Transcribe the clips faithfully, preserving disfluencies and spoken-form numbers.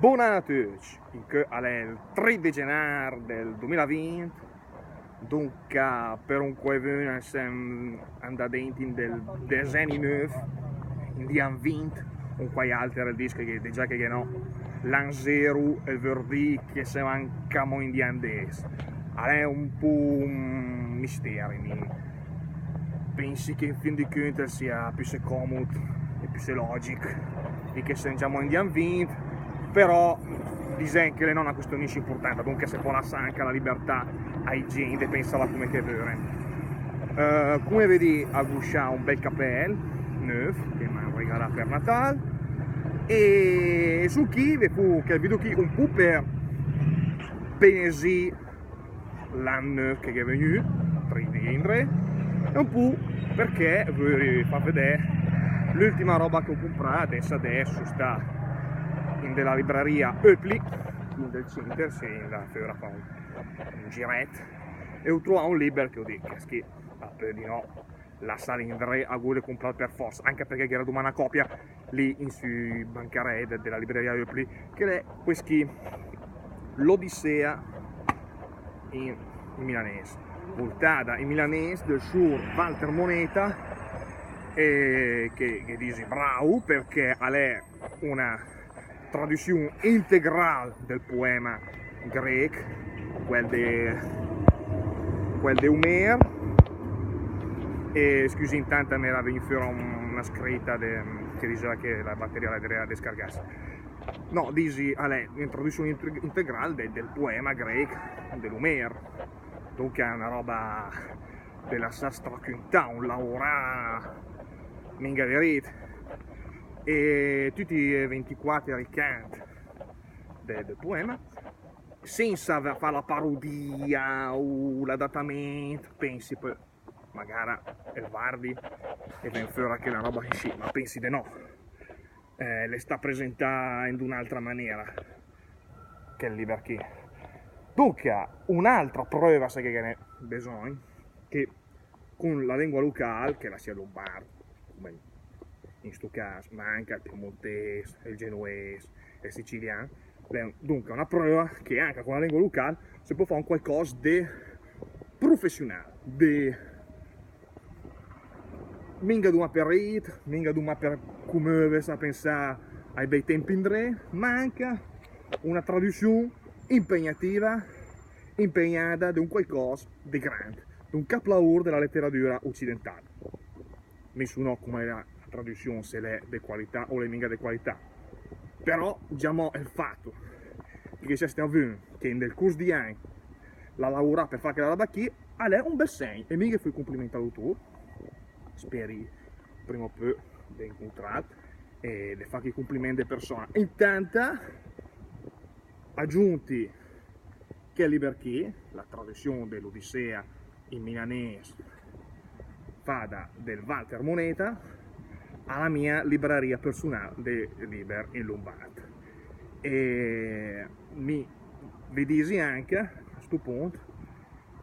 Bonann a tücc, incoeu a l'è el tri de genar del dumilavint, donca per un quaivün sem andà dent in del decenni növ, in di ann vint, un quai alter el dis che dejà che no, l'ann zero el vör dì che sem ancamò in di ann des. A l'è un po' un misteri, mi pensi che in fin di cünt el sia püssee comud e püssee logic dì che sem giamò in di ann vint, però disem che l'è no una quistion inscì impurtanta, donca se pò lassà anca la libertà ai gent de pensàla cume che vören. Eh, cume vedì, a gh'hoo scià un bel capel növ che m'han regalà per Natal, e su chì ve foo chel video chì un po' per penesì l'ann che gh'è vegnü, tri dì indree, e un po' perché vöri fà vedè l'ultima roba che hoo cumprà. Adess, adess sta in de la libreria Oepli, in del center, sì, in là fora a fà un, un giret, e hoo troà un liber che hoo dii, che schì, ah, pö di no, lassàl indree, a gh'hoo de cumpràl per forza, anca perché gh'era dumà una copia lì in sü bancarei de, de la libreria Oepli, che l'è quest chì, l'Odissea in, in milanes, voltada in milanes del sciur Walter Moneta, e che, che disi bravo, perché a l'è una tradüziun integral del poema grech, quel de, quel de Omer. E scüsi, intant m'era vegnü fora un, una scritta de, che diseva che la batteria la dree a descargass. No, disi, a l'è una tradüziun inte-, integral de, del poema grech de l'Omer. Donca a l'è una roba de lassàs tracüntà, un laurà minga de rid. E tücc i vintiquatter cant de, del poema, senza fà la parodia o l'adattament, pensi, pö magara el vardi e ven fora che la roba inscì, ma pensi de no. Eh, l'è stà presentà in d'un'altra manera chel liber chì. Donca, un'altra pröva, se ghe n'è besogn, che cun la lengua local, che la sia lombard, cume in stu cas, ma anca el piemontes, el genues, el sicilian, l'è donca una pröva che anca cun la lengua local se pò fà un quaicoss de professiunal, de minga dumà per rid, minga dumà per cumövess a pensà ai bei temp indree, ma anca una tradüziun impegnativa, impegnada de un quaicoss de grand, d'un caplaur de la letteratura occidental. Mi soo no cume l'è la tradüziun, se l'è de qualità o l'è minga de qualità. Però, giamò el fatto che ghe sia stà vün che in del curs di ann l'ha laurà per fà chela roba chì, a l'è un bel segn, e mi ghe foo i cumpliment a l'autur, speri prima o pö de incuntràl e de fàgh i cumpliment de persona. Intanta, agiunti chel liber chì, la tradüziun de l'Odissea in milanes, fada del Walter Moneta, a la mia libreria personal de liber in lombard. E mi ve disi anca, a stu punt,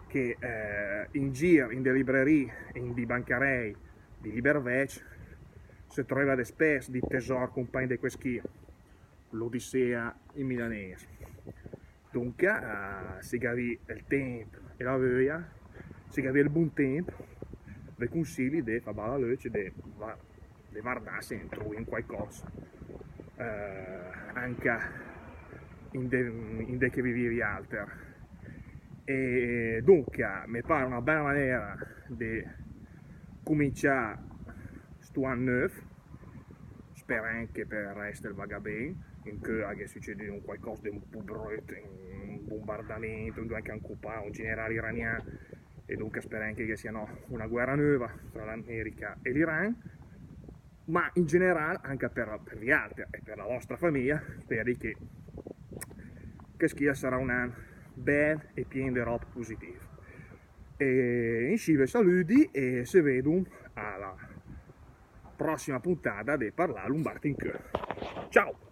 che, eh, in gir in de librerie e in di bancarei di liber vecc se tröva de spess di tesor cumpagn de quest chì, l'Odissea in milanes. Donca, eh, se gh'avii el temp e la vöia, se gh'avii el bon temp, ve consili de fà balà l'öcc, de va-, de vardà se en trovi un quaicoss, eh, anca in de, in de che vivii vialter. E donca, me par una bela manera de cumincià stu ann növ, sperend che per el rest el vaga ben, incoeu a gh'è sücedü un quaicoss de un po' brüt, un bombardament, un, anca un coup, un general iranian, e donca sperend che ghe sia no una guera növa tra l'America e l'Iran, ma in general anca per, per vialter e per la vostra famiglia, speri che, che chest chì el sarà un ann bel e pien de rob positiv. E inscì ve salüdi e se vedom a la prossima puntada de Parlà Lombard incoeu. Ciao!